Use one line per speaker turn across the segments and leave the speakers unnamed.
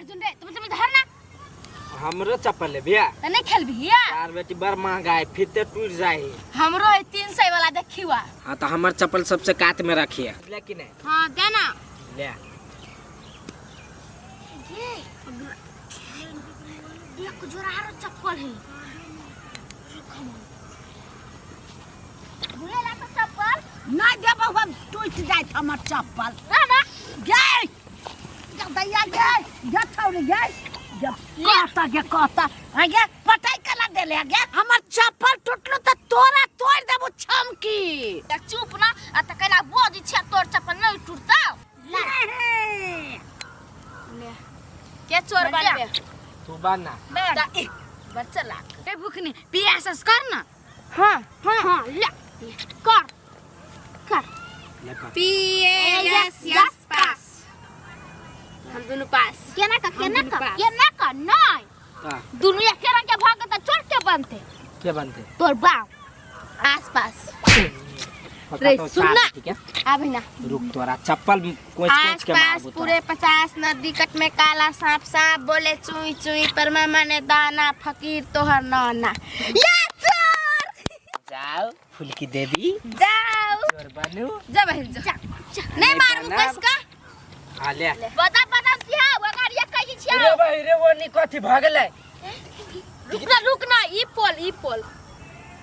अर्जुन रे तुम चप्पल धर ना।
हमरो चप्पल लेबिया?
त नहीं खेलबिया।
यार बेटी बड़ महंगा है, फिर टूट जाए।
हमरो है 300 वाला देखिवा।
हाँ तो हमर चप्पल सबसे कात में रखिए। ले कि नहीं?
हाँ देना।
ले।
ये एक जोड़ा आरो चप्पल है। बुलेला तो चप्पल
नहीं देबो हम, टूट जाए हमर चप्पल।
ना ना
गे दैया गे गे छौरी गे गे कहता गे कहता गे पटाई कला देले गे हमर चप्पल टूटलो त तोरा तोड़ देबो छमकी।
त चुप ना आ त केना बोझ छै तोर चप्पल नहीं टूटता।
ले
ले के चोर बनबे
तू बन ना।
त बच्चा लाग ए भूखनी पियासस कर ना। हां हां हां ले कर कर
ले कर।
पी ए एस एस पास। हम दोनों पास। केना का केना का केना का नहीं
का
दोनों एक रंग के भाग त चोर के बनते।
के बनते?
तोर बाप आस पास।
पता
रे,
तो
सुन ना।
ठीक है
आबे ना
रुक तोरा चप्पल कोच
आस
कोच के
पास
मारबो तोरा।
पूरे 50 नदी कट में काला सांप सांप बोले चुई चुई पर मने दाना फकीर तोहर नाना।
या चोर
जाओ फुलकी देवी
जाओ
चोर बनू।
जा बहन जा।
जा
नहीं मारू
बनाब।
कस का
आ ले।
बता बता छिया वगार ये कहि छिया।
रे भाई रे वो नी कथी भगले।
रुक ना रुक ना ई पोल ई पोल हम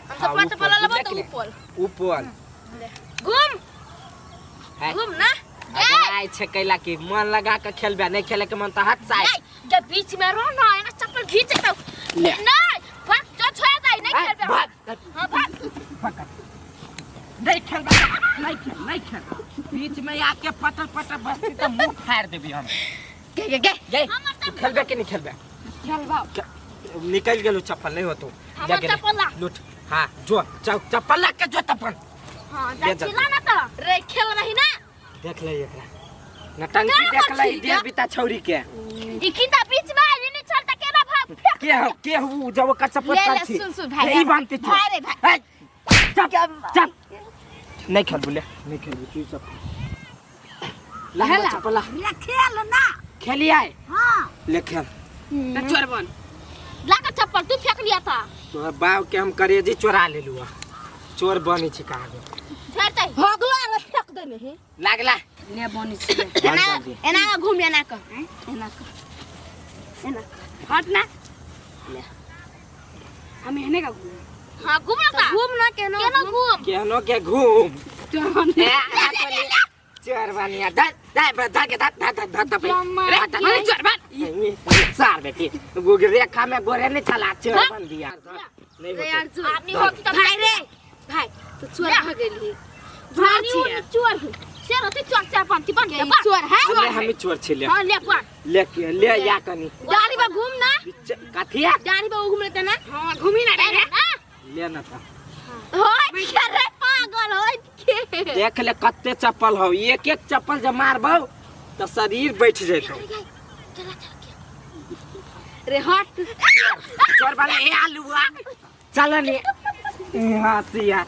हाँ,
सब
ऊ
पाँच
पोल,
चप्पल लेबो
बुझले
त
कि
ऊ
नहीं?
पोल
ऊ पोल
घूम
है।
घूम ना।
अगर आइ छै कैला की मन लगा के खेलबे, नहीं खेले के मन त हट जाए।
नहीं जब बीच में रहो ना एना चप्पल घींच तो
ले।
नहीं भाग जो छोड़ दे नहीं
है,
खेलबे।
भाग।
हां भाग।
पकड़। नहीं खेलबे, नहीं खेल, नहीं खेल। बीच में आके पटर पटर बस्ती त मुंह फाड़ देबी हम।
गे गे गे
गे तू खेलबे कि नहीं खेलबे?
खेलबा।
निकल गेलो चप्पल नहीं होतो।
हमर
जा गेले।
चप्पल ला।
लूट। हां जो चप्पल ला के जो चप्पल।
हां
ले
जा
जा।
चिल्ला ना त रे खेल रही ना।
देख ले एकरा नटंकी देख ले देह बिता छौरी के।
ई किता बीच में आई नहीं चलता केना भाग फेंक।
के हो के हो जब ओकर सपोर्ट
ले
कर
ले
छी।
सुन सुन भाई
ई बांधते छो।
भाई रे भाई।
ए, चल चल नहीं खेल बोले नहीं खेल तू सब ला
हेला।
चप्पल ला।
ले खेल ना।
खेली आए
हां
ले खेल।
त चोर बन।
ला के चप्पल तू फेंक लिया था।
तोहर बाप के हम करेजी चोरा लेलु। चोर बनी छी कहाँ गो।
झड़ते
भगलो रे फेंक देने हे।
लागला
ले बनी छी।
बन
एना
जल्दी।
एना घूम एना क एना क एना क हट ना। ले हम एने का घूम।
हां घूम ना
त घूम ना केनो
केना घूम
केहनो के घूम।
चोर
ए, चोर बनिया धर धर धर के धर धर धर धर धर
रे अरे चोर बन।
सार बेटी गोगे रेखा में गोरे नहीं चला चोर बन दिया। नहीं
रे
होते।
अर्जुन
आदमी हो कि
भाई रे भाई तू चोर भ गेली।
भारी हो चोर हो से रहते चोर चार पंक्ति बन
के
के बा।
चोर है।
अरे हम चोर छिले।
हां ले पर
ले के ले या कनी
दाढ़ी बा घूम ना।
कथिया
दाढ़ी बा घूम लेते ना। हां घूमी ना रे
ना
ले ना ता
होय के रे पागल होय के।
देख ले कत्ते चप्पल हो, एक एक चप्पल जब मारबौ त शरीर बैठ जेतौ।
चला चल के
रे हट
चोर वाले ए आलूआ चल ने हां सिया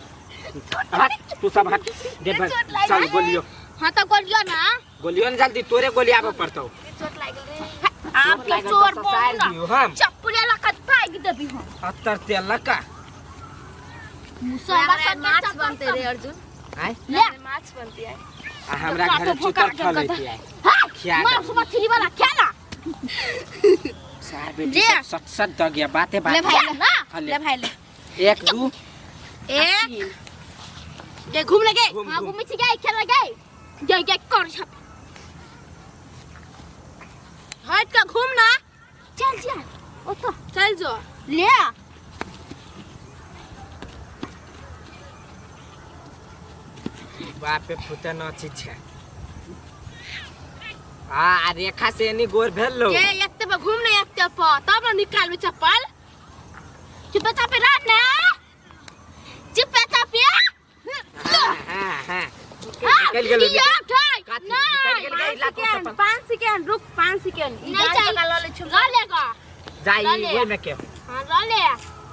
हट तू सब हट दे बस चल गोलियो।
हां त गोलियो ना
गोलियो ने जल्दी तोरे गोली आबे पड़तौ।
चोट लागल रे।
आप के चोर
ससार
बन
दियो हम।
चप्पल लगा भाग देबी हम।
अत्तर तेल लगा
मुसलमान सब
माछ बनते रे अर्जुन।
आय
ले
माछ बनती है।
आ हमरा घर चुतर फलै है।
हां
खिया
माछ मछली वाला खेला
सार बेटी सब सट सट द गया बाते बाते।
ले भाई ले
ना
हाँ,
ले भाई ले।
1 2
एक के घूम लगे।
घूम
हां
घूम।
घूमी छी गई खेल गई गई गई कर छप
हट का घूम ना।
चल जा ओ तो
चल जो
ले
बाप पे फुते नाची छै। आ रेखा से एनी गोर भेल लो।
ये एकते पर घूम ना एकते पर तब ना निकालबे चप्पल।
चुप चापे रह ना चुप चापे।
हां हां हां निकल गेलो।
निकल
निकल गेल गई लातो चप्पल।
5 सेकंड रुक 5 सेकंड।
नहीं चाहिए
ल ले छु
ल लेगा
जाई
ले।
ओइ में के।
हां ल ले।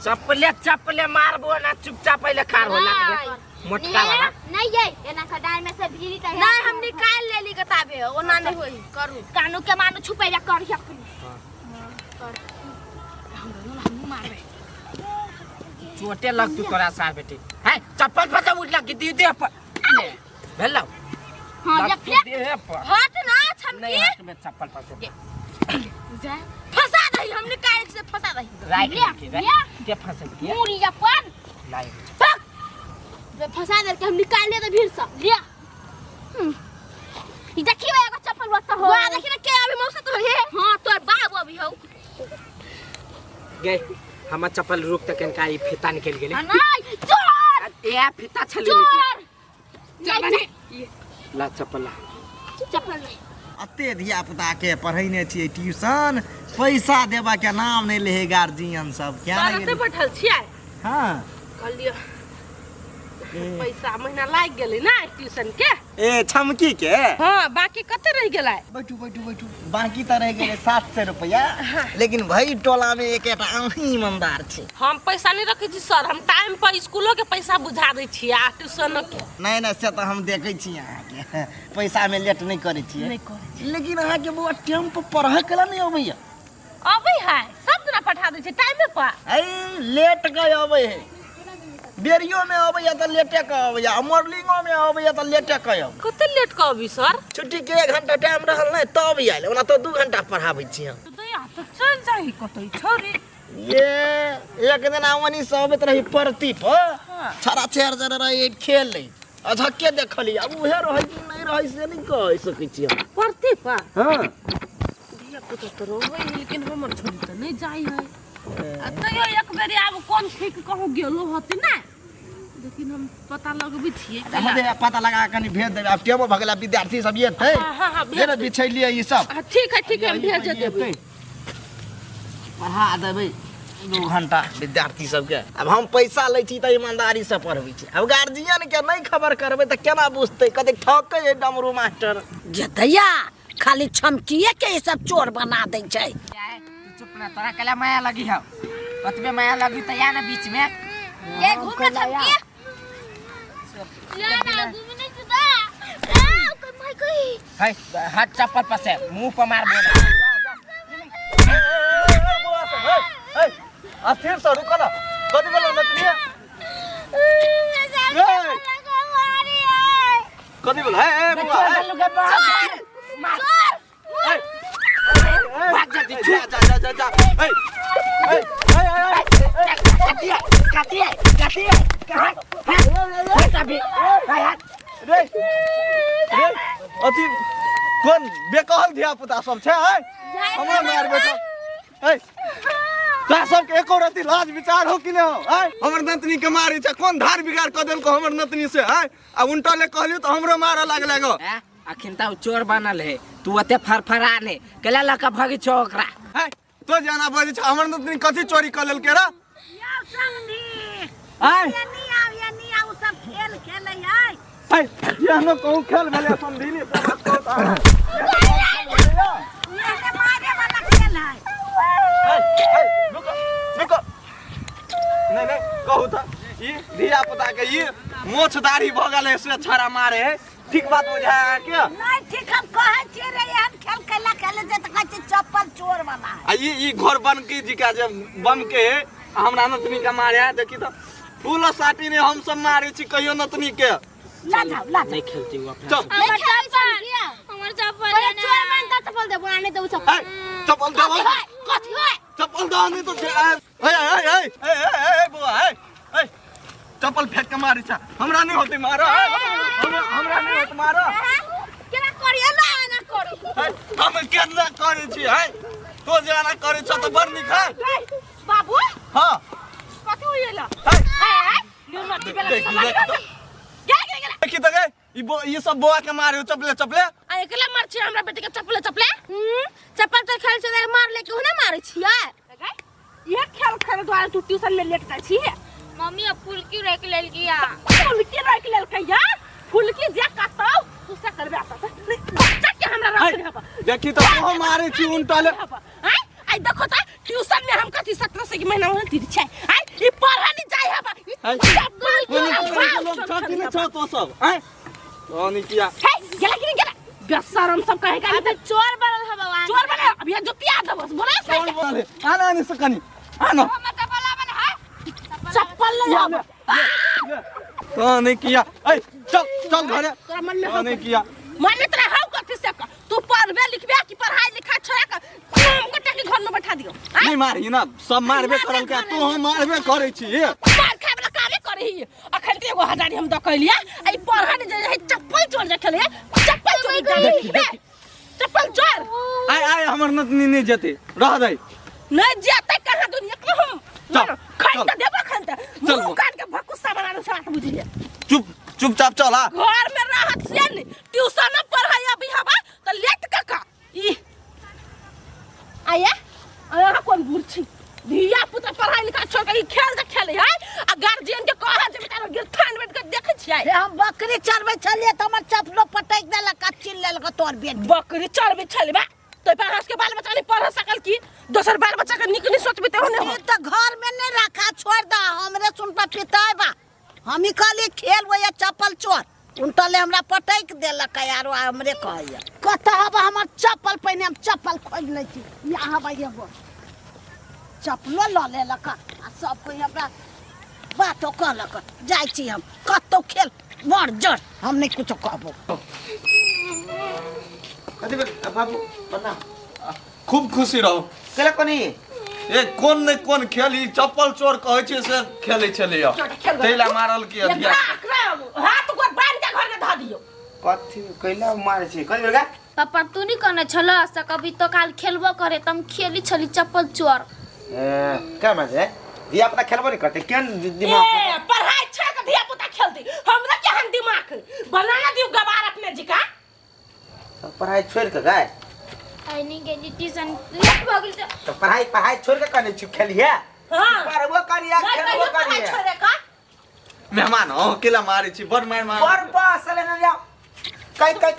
चप्पले चप्पले मारबो ना चुपचाप पहिले खार हो लाग। मोटका वाला।
नहीं ये एना का डाल में से भीरी त नहीं, हम निकाल लेली किताबे, ओना नहीं होई। करू कानू के मानू छुपै जा कर अपनी। कर हम हम मारबे।
चोटे लग तू तोरा सार बेटी है, चप्पल पर से उठ लग दी दे पर ले भेलौ।
हां,
लग
जा
तू
फेंक।
देह पर
हट ना छमकी।
नहीं हट में चप्पल पर से
जा फंसा दही, हम निकाल से फंसा दही।
राख
ले,
के
ले।
के फंसे के
मूरी अपन
लाई
पक बे फंसा दे के हम निकाल ले त भीड़ से ले। ई देखी बे एगो चप्पल बत्ता हो। वाह, देखी ना के अभी मौसा तो हे। हां, तोर बाबू अभी हौ।
गे हमर चप्पल रुक त कनका ई फीता निकल गेलै।
नहीं, चोर।
ए फीता छली निकल।
चोर नहीं।
ला चप्पल ला।
चप्पल नहीं।
अते धिया पुता के पढ़ैने छियै ट्यूशन, पैसा देबा के नाम नहीं ले गार्जियन सब। क्या
सर एते बैठल छियै?
हाँ।
कहलियै पैसा महीना लागि गेलै ना ट्यूशन के।
ए छमकी के?
हाँ, बाकी कते रहि गेलै?
बैठू बैठू बैठू। बाकी तऽ रहि गेलै 700 रुपया, लेकिन भई टोला में एक एकटा अहीं ईमानदार छी।
हम पैसा नहीं रखै छी सर, हम टाइम पर स्कूलो के पैसा बुझा दै छियै आ ट्यूशनो के।
नहीं नहीं, से तऽ हम देखै छी अहाँके पैसा में लेट नहीं करै छियै।
नहीं करै छी।
लेकिन अहाँके बौआ टाइम पर पढ़ै के नहीं अबैया?
अबै है, सब दिना पठा दै छियै टाइमे पर।
ऐ लेट के अबै है, बेरियो में अबैया तऽ लेटे के अबैया, आ मॉर्निंगो में अबैया तऽ लेटे के अबै।
कते लेट के अबी सर?
छुट्टी के 1 घंटा टाइम रहल नहीं तब आयल, ओना तो 2 घंटा पढ़ाबै छी हम।
तो दैया तऽ चलि जाही कतै छोरी।
ये एक दिन आवनी से अबैत रही परती पर, छड़ा 4 जरा रही खेल लै अझक्के देखली, अब उहे रहै कि नहीं रहै से नहीं कहि सकै छी हम।
परती पर?
हाँ।
धिया पुता तऽ रहै है, लेकिन हमर छोरी तऽ नहीं जाइ है। आ तैयो एक बेरी आब कोन ठीक कहूँ गेलो होती ना, लेकिन हम पता लगबै छियै।
हम पता लगा कनी भेज देबै, आब टेमो भऽ गेलै, विद्यार्थी सब एतै।
हाँ, हाँ, हाँ, भेज
ने बिछैलियै ई सब।
हाँ, ठीक है ठीक है, हम भेज देबै।
पढ़ा देबै 2 घंटा विद्यार्थी सबके। अब हम पैसा लै छी तऽ ईमानदारी से पढ़बै छी, अब गार्जियन के नहीं खबर करबै तऽ केना बुझतै कतेक ठकै है डमरू मास्टर।
दैया खाली छमकिए के ई सब चोर बना दै छै।
तू चुप ना, तोरा कला माया लगी हौ, ओतबे माया लगी त या ना बीच में।
ये घूम ना छमकी। ले ना घूम नहीं जुदा। आ ओकर माय कोई।
है हाथ चप्पल पर से मुंह पर मार बोला।
अस्थिर से रुको ना, कथी भेलौ नतनी? कथी भेलौ? हे हे बौआ, हे।
भाग जल्दी,
जा जा जा जा जा। ए ए ए ए
कतिया कतिया कतिया कहाँ हट अभी हट।
रे रे अथी कोन बेकहल धिया पुता सब छै है, हमरा मार बैठल। ए तोरा सबके एको रति लाज विचार हो कि नहि हो? आँय हमर नतनी के मारै छै, कोन धार बिगाड़ कऽ देलको हमर नतनी से? आँय आ उनटा ले कहलियो तऽ हमरो मारऽ लागलै गो।
अखन तऽ चोर बनल है तू, ओते फरफरा ने केला लऽ कऽ भगी छौ ओकरा।
है तो जाना बजै छै हमर नतनी कथी चोरी कऽ लेलकै रे? आँय
सब खेल खेलै है।
है एहनो कहूँ खेल भेलै समधिनी से बात कहू तऽ अहाँ।
ये मारे वाला खेल है।
है, है, रुको रुको, नहीं नहीं कहू तऽ ई धिया पुता के ई मोछ दाढ़ी भऽ गेलै से छड़ा मारे है, ठीक बात बुझाय अहाँके?
नहीं ठीक, हम कहै छियै रे एहन खेल कैला खेले जे तऽ कहै छै चप्पल चोर वाला है।
आ ई घर बन के जी का जे बम के है, आ हमरा नतनी के मारे है, देखी तऽ फूल साटी ने हम सब मारे छी कहियो नतनी के।
ला जाओ ला जाओ।
नहीं खेलती हूँ अपना।
चल।
हमर चप्पल, हमर चप्पल चोर मन त चप्पल देबो आने देबो चप्पल।
है चप्पल देबो,
कथी होय?
चप्पल दो नहीं तो ए ए ए ए ए ए बौआ ए ए चप्पल फेंक के मारे छ, हमरा नहीं होती मारो, हमरा नहीं होत मारो।
केना करिए ना एना करू।
हम केना करै छी है, तो जे एना करै छ तऽ बड़ नीक है।
बाबू
हाँ
कथी होइला?
है
न्यू नती बेला
देखी
सामान
देखी तऽ
गे गे गे।
देखी तऽ गे ई सब बौआ के मारे चपले चपले।
आ एकला मार छी हमरा बेटी के चपले चपले।
चप्पल तो खेल छै मार ले के ना मारै छियै।
ये खेल खेल द्वारा तू ट्यूशन में लेट जाइ छी।
मम्मी अब फुलकी रोक लेलकी या।
फुलकी रोक लेलकै या? फुलकी जे कतौ तू से करबे आता त बच्चा के हमरा रख दे हबा।
देखी तऽ तोहो मारे छी उनटले।
आय आई देखो त ट्यूशन में हम कथी 17 से के महीना में तीर छै। आय ई पढ़ा नहीं जाय हबा।
है
चप्पल
कोन लोग छौ कि नहीं छौ तो सब आय तो नहीं किया
हे गेला कि नहीं गेला बेशरम सब कहे का
अभी चोर बनल है भगवान
चोर बने अभी ये जुतिया दबस बोला
कौन बोले आना आने से कनी आना
हमर चप्पल बन है
चप्पल ले आब
तो नहीं किया ऐ चल चल घरे
तोरा मन में
तो नहीं किया
मन में तोरा हौ कथी से क तू पढ़बे लिखबे कि पढ़ाई लिखाई छोड़ा के हम गोटा के घर में बैठा दियो
नहीं मारही ना सब मारबे करल के तू हम मारबे करै छी
मार खाए वाला कामे करही अखन ते एगो हजारी हम द कहलिया आई पढ़ा नहीं जे चप्पल चोर जे खेले चप्पल चोर
देखी, देखी।
चप्पल चोर
आय आय हमर नतनी नहीं जेते रह दे
नहीं जेते कहाँ दुनिया के हम
चल,
खाई
चल।
त देबो खान त
चल।
मुंह काट के भकुस्सा बना दे साथ बुझिए
चुप चुपचाप चल आ
घर में रहत से नहीं ट्यूशन पढ़ाई अभी हवा तो लेट का ई आया अहाँ कोन बुढ़ छी धिया पुता पढ़ाई लिखाई छोड़ के ई खेल जे खेले है आ गार्जियन के कह जे बेटा गिरथान बैठ के देखे छियै
हे हम बकरी चरबै छलियै तऽ हमर चपलो पटकि देलक आ चिल लेलक तोर बेटी
बकरी चरबै छलै बा तो पर अहाँ के बाल बच्चा नहीं पढ़ सकल की दोसर बाल बच्चा के नीक नहीं सोचबे ते होने
ई तऽ घर में नहीं रखा छोड़ दा हमरे सुन पर पिताय बा हम ही कहलियै खेल वही चप्पल चोर उनटले हमरा पटकि देलक यार हमरे कहैया कतऽ हबा हमर चप्पल पहिने हम चप्पल खोजि लै छी यहाँ हबा एगो चप्पलो लऽ लेलक आ सब कोइ हमरा बातो कहलक जाइ छी हम कतौ खेल बड़ जड़ हम नहि कुछो कहबो
कथी भेल बाबू प्रणाम
खूब खुशी रहू
केला कोनी
ए कोन ने कोन खेल ई चप्पल चोर कहै छै से खेलै छलैया तैला मारल की अधिया
हाथ गोड़ बांध के घर में धऽ दियौ
कथी कैला मारे छी कथी भेल गा
पापा तू नहीं कहने छल से कभी तो काल खेलबो करे तम खेली छली चप्पल चोर
ए का मारे धिया पुता खेलबो नहीं करते केन दिमाग
ए पढ़ाई छोड़ के धिया पुता खेलती हमरा केहन दिमाग बनाना दियो गवार अपने जी का
पढ़ाई छोड़ के गाय
आई नहीं गेली ट्यूशन लेट भऽ गेल तऽ
तो पढ़ाई पढ़ाई छोड़ के कने छी खेलिए
हां
पढ़बो करिया
नहीं
खेलबो
कहियो पढ़ाई
करिया
छोड़े का
मेहमान हो अकेला मारै छी बड़ मार मार
पर बस ले ना जाओ कई कई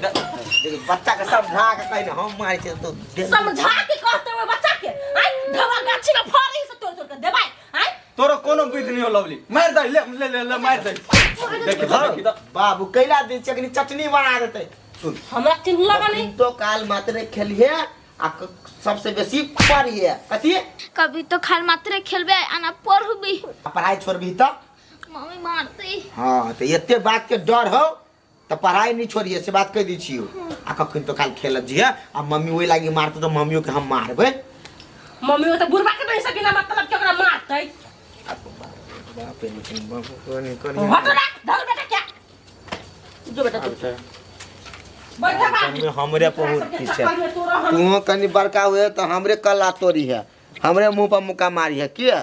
देखो बच्चा के समझा के कहि ना हम मारै छी तो
समझा के कहते हुए बच्चा के आई धवा गाछी में फड़ी से तोड़ तोड़ के देबै आई
तोरो कोनो बुद्धि नहीं हो लवली मार दे ले ले ले, ले मार दे देखी देखी तऽ।
बाबू कैला दै छै अखनी चटनी बना देतै सुन
हमरा चिन्ह लगा नहीं
तो काल मात्र खेलिए आ सबसे बेसी पढ़िए कथी
कभी तो खाल मात्रे खेलबे आना पढ़बी
आ पढ़ाई छोड़बही तऽ
मम्मी मारती
हाँ तऽ एते बात के डर हो तऽ पढ़ाई नहीं छोड़िए से बात कहि दै छियौ आ कखन तो काल खेलत जिहे आ मम्मी ओहि लागी मारतौ तऽ मम्मियो के हम मारबै
मम्मी ओ तऽ बुढ़बा के नहीं से बिना मतलब के ओकरा मारतै
बाप रे लेकिन बाबू कनी कनी
हटो ना धर बेटा क्या जो बेटा तू बैठा बा
हमरे बहुत पीछे
चक्कर में तोरा हम
तू कनी बड़का हुए तो हमरे कल्ला तोरी है हमरे मुंह पर मुक्का मारी है किया